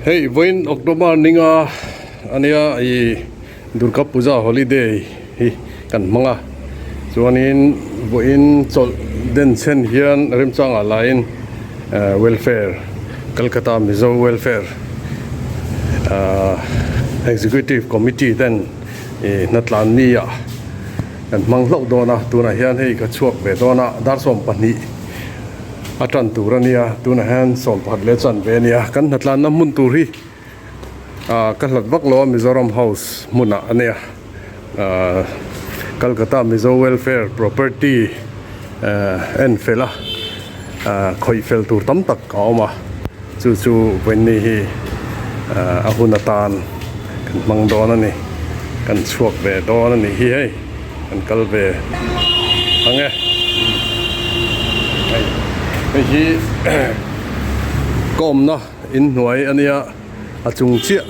Hei vawiin October ninga ania ih Durga Puja holiday hi kan hmang a chuanin vawiin chawlh den chhen hian remchangah laiin welfare Calcutta Mizo welfare ah executive committee ten ih hnatlan ni ah kan hmang hlauh dawn a tunah hian hei ka chhuak ve dawn a dar 12. A tan tur a nia tunah hian 11 leh chan ve a nia kan hnatlanna hmun tur hi ah ka hlat vak lo a Mizoram house hmunah a nia ah Calcutta Mizo welfare property eh en fel a ah khawih fel tur tam tak a awm a chu chu vawiinni hi ah a hun atan kan hmang dawn a ni kan chhuak ve dawn a nih hi hei. Kan kal ve ang e. Hei hei hi ka awmna inhnuai a nia a chung chiah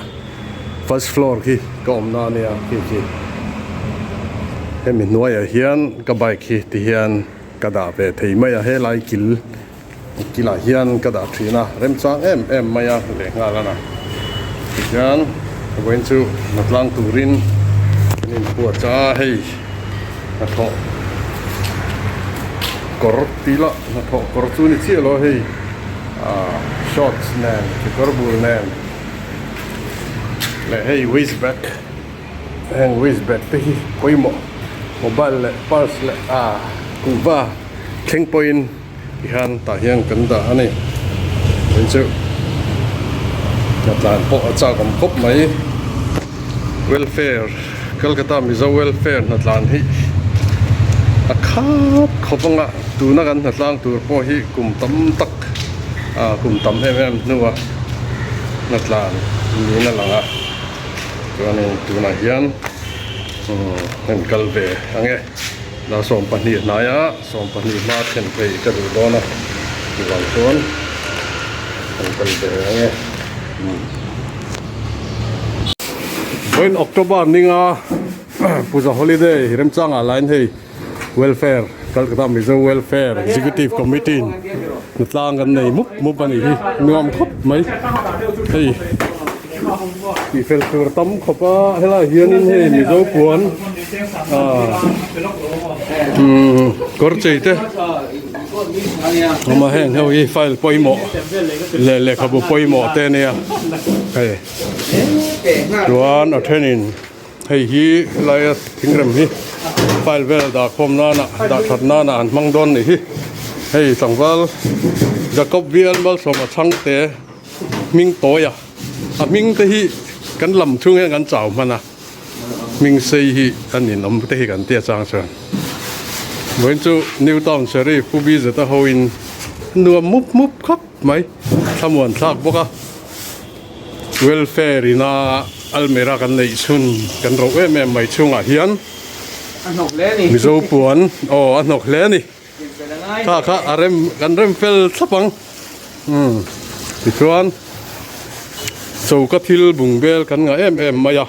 first floor khi ka awmna a nia khi khi hemi hnuaiah hian ka bike hi ti hian ka dah ve thei mai a helai kil Kilah hian ka dah thin a, remchang em em mai a leh nghal a na. Tihian vawiin chu hnatlang turin kan inphuah cha a, hei hnathawh kawr tih lah hnathawh kawr chu ni chiah lo hei ah shorts nen kekawr bul nen leh hei waist bag heng waist bag te hi pawimawh mobile leh purse leh ah kuhva thleng pawhin. Tihian tah hian kan dah a ni. Tin chu hnatlan pawh a chak awm khawp mai. Welfare Calcutta Mizo welfare hnatlan hi a khap khawp anga tuna kan hnatlang tur pawh hi kum tam tak ah kum tam em em hnua hnatlan niin a lang a. Chuanin tunah hian umm kan kal ve ang e. Dar 12 hnaia 12 hma thlen phei ka duh dawn a chuvang chuan kan kal ve ang e. Vawiin October ninga Puja holiday remchangah lain hei welfare Calcutta Mizo Welfare Executive Committee in hnatlang kan nei mup mup a nih hi nuam khawp mai hei. Tih fel tur tam khawp a helai hianin hei Mizo puan ah umm kawr chei te awm a heng ho hi file pawimawh leh lehkhabu pawimawh te ania hei chuan a thenin hei hi helaia thingrem hi file vel dah khawm nana dah that nana an hmang dawn nih hi hei tlangval Jacob Vial Malsawma Chhangte. Hming tawi a, a hming te hi kan lam chhung hian kan chau hman a, hming sei hi a ninawm te hi kan tia chang chuan. Vawiin chu New Town Sheriff Pu Bizeta hoin nuam mup mup khawp mai, thlamuan thlak bawk a, welfare ina almirah kan neih chhun kan roh em em mai chhungah hian Mizo puan aw a hnawk hle a ni. Kha kha a rem kan rem fel thlap ang umm tichuan choka thil bung bel kan ngah em em mai a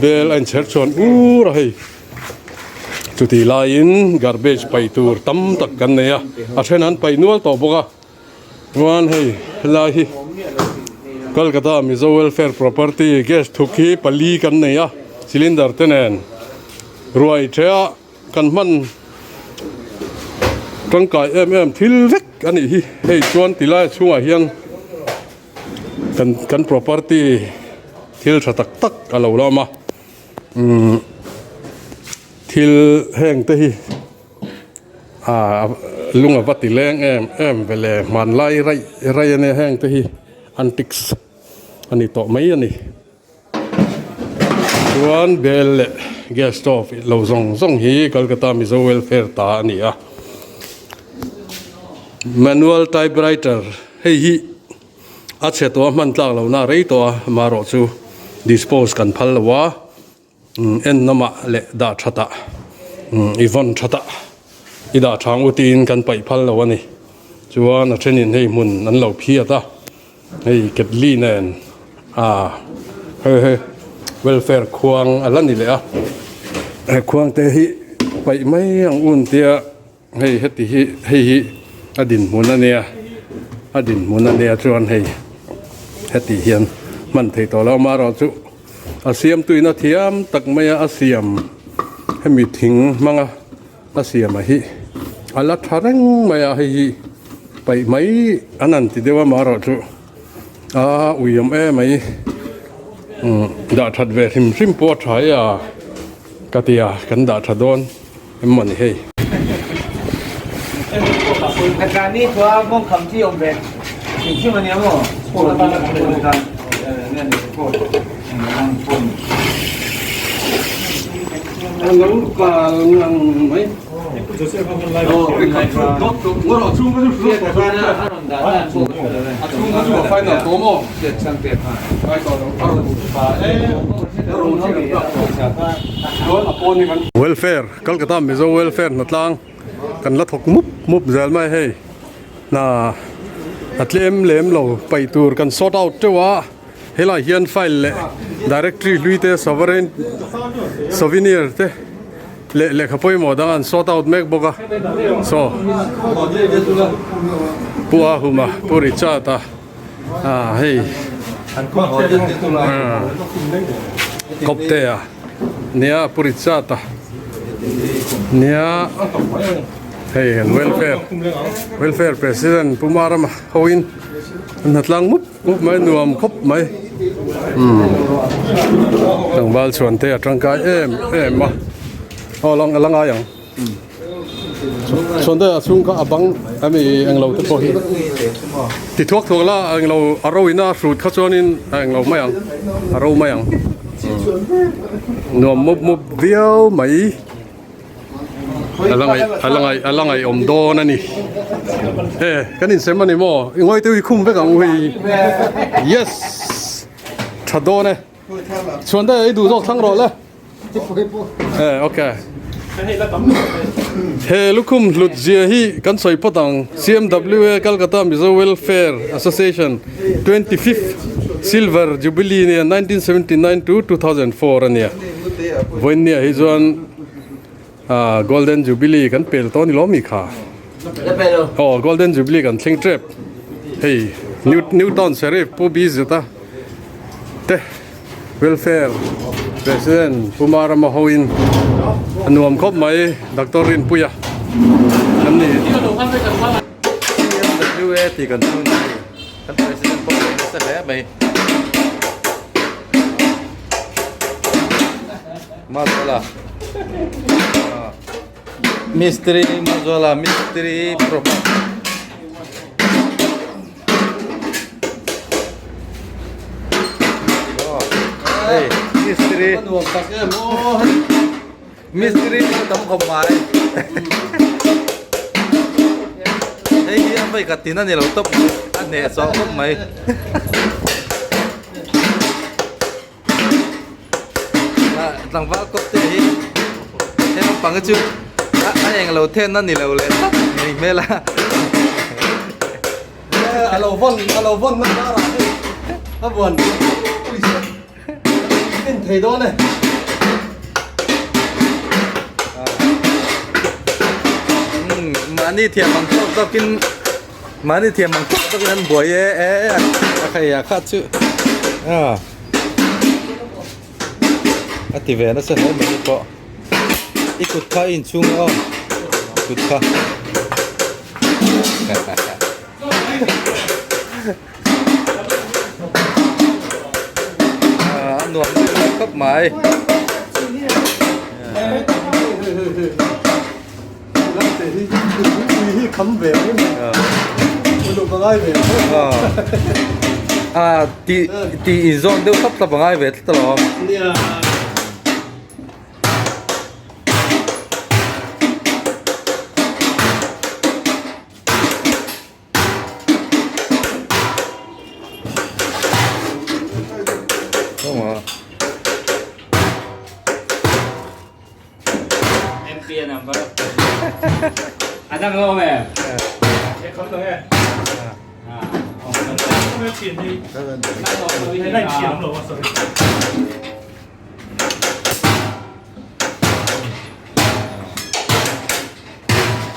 bel a inchher chhuan ur a hei chutih laiin garbage paih tur tam tak kan nei a a then an paih nual tawh bawk a chuan hei helai hi Kolkata Mizo Welfare Property gas thuk hi pali kan nei a cylinder te nen ruai theha. Kan hman tangkai em em thil vek a nih hi hei chuan ti lai chhungah hian kan kan property thil tha tak tak a lo la awm a umm thil heng te hi ah lung a va ti leng em em ve le hmanlai raih raih a nia heng te hi antiques a ni tawh mai a ni. Chuan bel leh gas stove lo zawng zawng hi Kolkata Mizo Welfare ta a ni a. Manual typewriter hei hi a chhe tawh a hman tlak lohna a rei tawh a amaherawh chu dispose kan phal lo a en lamah leh dah thatah i vawn thatah i dah thang u tiin kan paih phal lo a ni. Chuan a thenin hei hmun an lo phiat a. Hei ketli nen ah hei hei welfare khuang a la ni leh a he khuang te hi paih mai ang un tia hei heti hi hei hi a dinhmun a nia a dinhmun a nia chuan hei Heti hian hman thei tawh lo amaherawhchu a siamtuin a thiam tak mai a a siam hemi thing hmanga a siam a hi a la tha reng mai a hei hi paih mai an han ti deuh a amaherawhchu a ui awm em mai umm dah that ve hrim hrim pawh a tha e a ka ti a kan dah tha dawn em mawni hei. Alo kal ngang mai. Welfare Calcutta Mizo Welfare hnatlang kan la thawk mup mup zel mai hei hna a tlem lem lo paih tur kan sort out teuh a helai hian file leh directory hlui te sovereign souvenir te leh lehkha pawimawh dang an sort out mek bawk a saw Pu Ahuma Pu Richard a ah hei Kawptea nia Pu Richard a nia hei an welfare welfare president Pu Marama hoin an hnatlang mup mup mai nuam khawp mai umm tlangval chhuan te a tangkai em em a aw lang a la ngai ang chhuan te a chhung kha a bang ami englo te pawh hi ti thuak thuak la englo a ro in a hrut kha chuanin a englo mai ang a ro mai ang nuam mup mup viau mai. A la ngaih a la ngaih a la ngaihawm dawn a ni e kan insem a ni maw i ngawi teuh i khum vek ang u hei yes tha dawn e chhuan daih i duh zawk thlang rawh le e okay he lukhum hlut zia hi kan sawi phawt ang C_M_W_A Calcutta Mizo Welfare Association 25th Silver Jubilee nia 1979 to 2004 a nia. Vawinia hi chuan ah Golden Jubilee kan pel tawh a ni lawm mi kha? Aw Golden Jubilee kan thleng tep hei New New Town Sheriff Pu B Zeta te Welfare President Pu Marama hoin a nuam khawp mai Doctor Rinpuia an ni. CMWA tih kan chhung ni kan President pawh a nasa hle mai. Mazuala Mistri Mazuala Mistri Prabhat Hey Mistri Mistri tam khawp mai Hei hi a vawi khat tin a ni lo tawp a hneh chawh khawp mai. Tlangval kawp te hi he naupang hi chu a eng lo then a ni lo leh tlat mai hmel a. A lo vawn a lo vawn na karah hei a vuan fin thei dawn e. Mahni thiam ang tawk tawkin Mahni thiam ang tawk takin an buai e e a khai a kha chu a a ti ve nasa hle mai pawh i kut kha i inchhung aw kut kha a nuam deuh khawp mai. A ti ti in zawn deuh thlap thlap a ngai ve tlat alawm.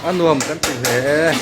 A nuam kan ti hle e.